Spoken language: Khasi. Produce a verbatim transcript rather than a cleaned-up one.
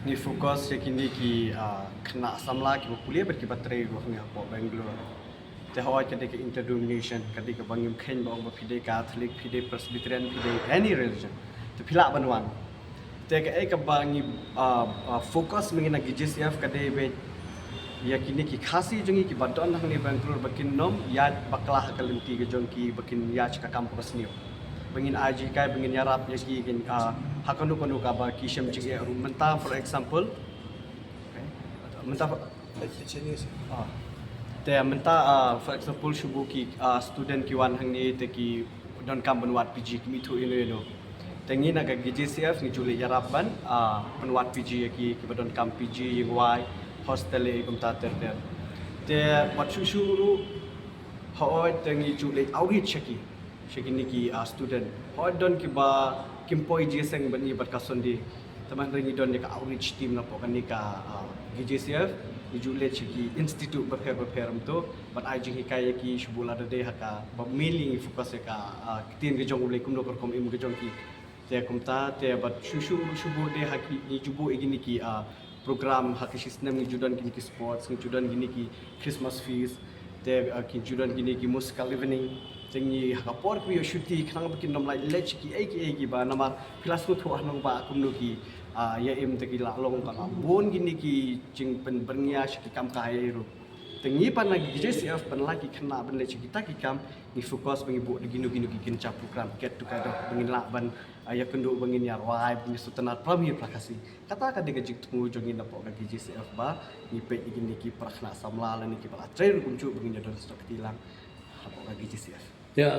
Ngi focus ïa kine ki, ah, khynnah samla kiba pule bad kiba trei ruh hangne hapoh Bangalore. Te hooid ka dei ka interdenomination, ka dei kaba ngim kheiñ ba ong ba phi dei Catholic, phi dei Presbyterian, phi dei any religion. Te phi lah ban wan. Te kaei kaba ngi, ah, ah, focus mynta na G J C F ka dei ba ïa kine ki Khasi jong ngi kiba don hangne Bangalore ba kin nym ïaid bakla ha ka lynti ka jong ki, ba kin ïaid sha ka kam kaba sniew. Ba ngin ai jinghikai, ba ngin ïarap ïa ki, kin, ah, ha kano kano kaba ki shem jingeh ruh. Mynta, for example, mynta, ah, te mynta, ah, for example, shu buh ki, ah, student ki wan hangne te ki donkam ban wad P G, kim ithuh ïano ïano. Te ngi na ka G J C F ngi ju leit ïarap ban, ah, ban wad P G ïa ki, kiba donkam P G, ïing wai, hostel, ïa kumta ter ter. Te bad shuh shuh ruh, hooid, te ngi ju leit outreach sha ki, sha kine ki, ah, student. Hooid, don kiba kim poi jingïaseng bad ngi bad ka Sunday. Te man ngi don ïa ka outreach team napoh kane ka, ah, G J C F, ngi ju leit sha ki institute bapher bapher kumto, bad ai jinghikai ïa ki, shu buh lada dei ha ka, ba mainly ngi focus ïa ka, ah, ktien ka jong U Blei, kumno ka rukom im ka jong ki. Te kumta, te bad shuh shuh, shu buh de ha ki, ngi ju buh ïa kine ki, ah, program ha ki shi snem, ngi ju don kine ki sports, ngi ju don kine ki Christmas feast, te, ah, ki ju don kine ki musical evening. Te ngi ha ka por kaba ïoh shuti khnang ba kin nym lait leit sha kiei kiei kiba, namar phi la sngewthuh hangne ba kumno ki, ah, ïa im, te ki la long ba la bun kine ki jingpynbyrngia sha ki kam kaei ruh. Te ngi pat na G J C F, ban la ki khynnah ban leit sha kita ki kam, ngi focus ba ngi buh da kino kino ki kynja program, get together, ba ngin lah ban, ah, ïakynduh, ba ngin ïarwai, ba ngin sngewtynnad para mih para Khasi. Kata ka dei ka jingthmu jong ngi napoh ka G J C F, ba ngi peit ïa kine ki para khynnah samla lane kiba la trei ruh kumjuh, ba ngin ïadon stok kti lang hapoh ka G J C F. Ïa,